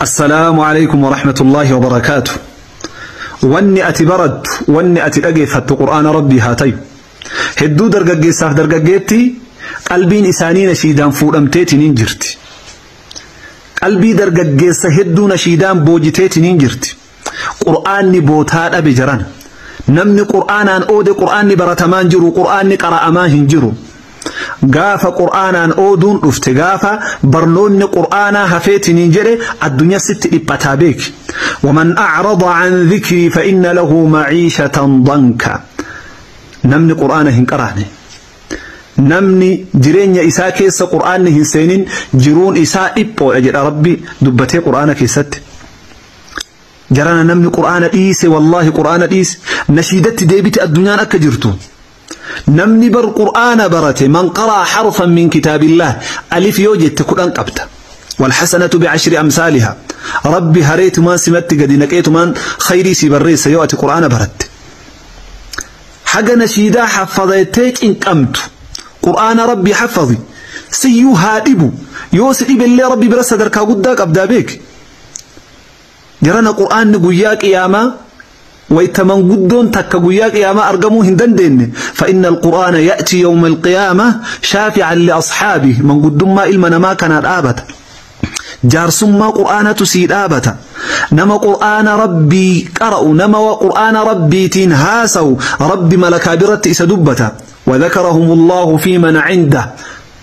Assalaamu alaykum wa rahmatullahi wa barakaatu. Wanni ati barattu, wanni ati dhageeffattu Qur'aana Rabbii haa tayu. Hedduu dargaggeessaaf dargaggeetti qalbiin isaanii nashiidaan fuudhamteetiin jirti. Qalbii dargaggeessa hedduu nashiidaan boojiteetiin jirti. Qur'aanni bootaa dhabe jiran. Namni Qur'aanaan oode Qur'aanni baratamaan jiru, Qur'aanni qara'amaa hin jiru. Gaafa Qur'aanaan ooduun dhufte, gaafa barnoonni Qur'aanaa hafeetiniin jedhe, addunyaa sitti dhiphataa beeki. ومن أعرض عن ذكري فإن له معيشة ضنكا. Namni Qur'aana hin qaraane, namni jireenya isaa keessa Qur'aanni hin seenin, jiruun isaa dhiphoodha jedha Rabbi dubbatee Qur'aana keessatti. Jarana, namni Qur'aana dhiise, wallaahi Qur'aana dhiise, nashiidatti deebite addunyaan akka jirtu. Namni bar Qur'aana barate, من قرأ حرفا من كتاب الله, alif yoo jette 10 qabda. والحسنة بعشر أمثالها. Rabbi hareetumaan simatti gadi naqeetumaan khayrii si barreessa yoo ati Qur'aana baratte. Haga nashiidaa haffadettee cinqamtu, Qur'aana Rabbi haffadi. Siyyuu haa dhibu, yoo si dhibellee Rabbi bira sadarkaa guddaa qabdaa beek. Jarana, Qur'aanni guyyaa qiyaamaa wayta manguddoon takka guyyaa qiyaamaa argamuu hin dandeenye, فإن القرآن يأتي يوم القيامة شافعا لأصحابه. Manguddummaa ilma namaa kanaa dhaabata. Jaarsummaa Qur'aanatu sii dhaabata. Nama Qur'aana Rabbii qara'u, nama Qur'aana Rabbiitiin haasawu, Rabbi malakaa biratti isa dubbata. وذكرهم الله في من عنده.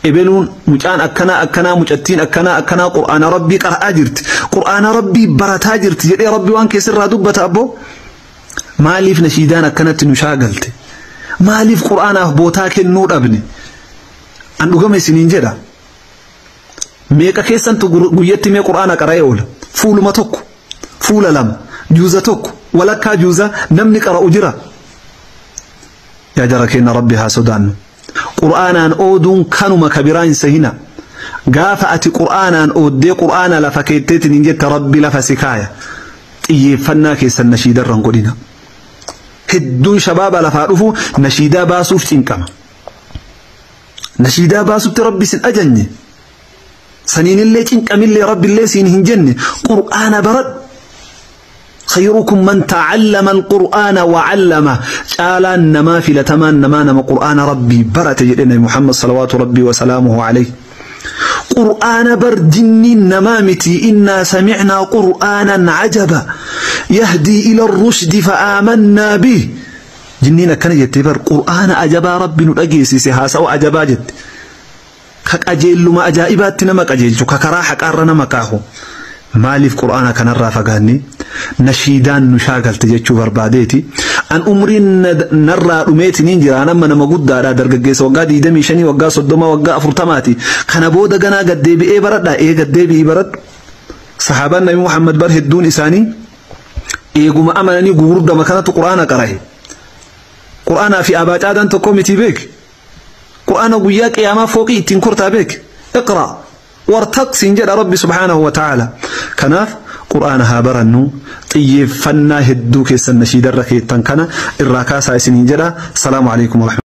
Ebeluun mucaan akkanaa akkanaa, mucattiin akkanaa akkanaa Qur'aana Rabbii qara'aa jirti, Qur'aana Rabbii barataa jirti jedhee Rabbi waan keessirraa dubbata. Abboo, maaliif nashiidaan akkanatti nu shaagalte? Maaliif Qur'aanaaf bootaa kennuu dhabne? An dhugama isiniin jedha, meeqa keessantu guyyatti mee Qur'aana qara'ee oola? Fuuluma tokko, fuula lama, juuza tokko, walakkaa juuza namni qara'u jira? Yaa jara keenya, Rabbi haa sodaannu. Qur'aanaan ooduun kanuma kabiraa hin sahina. Gaafa ati Qur'aanaan ooddee Qur'aana lafa keetteetiin hin jette, Rabbi lafa si kaaya. Xiyyeeffannaa keessan nashiidarran godhina. Hedduun shabaaba lafaa dhufu nashiidaa baasuuf cinqama. Nashiidaa baasutti Rabbi sin ajanye, saniinillee cinqamillee Rabbillee siin hin jenne. Qur'aana baradhu. خيركم من تعلم القرآن وعلمه. Caalaan namaa, filatamaan namaa, nama Qur'aana Rabbii barate jedhe Muhammad صلوات ربي وسلامه عليه. Qur'aana bar jinniin namaa miti. إنا سمعنا قرآنا عجبا يهدي إلى الرشد فآمنا به. Jinniin akkana jette bar: Qur'aana ajabaa Rabbi nu dhageessise, haasa'u ajabaa jette, ka qajeelluma ajaa'ibaatti nama qajeelchu, ka karaa haqaarra nama kaahu. Maaliif Qur'aana kanarraa fagaanne, nashiidaan nu shaagalte jechuu barbaadeeti. An umriin narraa dhumeetiniin jira. Amma nama guddaadha, dargaggeessa waggaa 25, waggaa 30, waggaa 40ti. Kana booda ganaa gaddeebi'ee baradha. Ee, gaddeebi'ii baradhu. Sahaabaan Nabi Muhammad bar hedduun isaanii eeguma amananii gugurdama kanatu Qur'aana qara'e. Qur'aanaa fi abaacaadhaan tokko miti beek. Qur'aana guyyaa qiyaamaa fooqii ittiin kortaa beek. اقرأ وارتق siin jedha Rabbi سبحانه وتعالى. Kanaaf Qur'aana haa barannu. Xiyyeeffannaa hedduu keessan nashiidarra keettan kana irraa kaasaa isiniin jedha. السلام عليكم ورحمة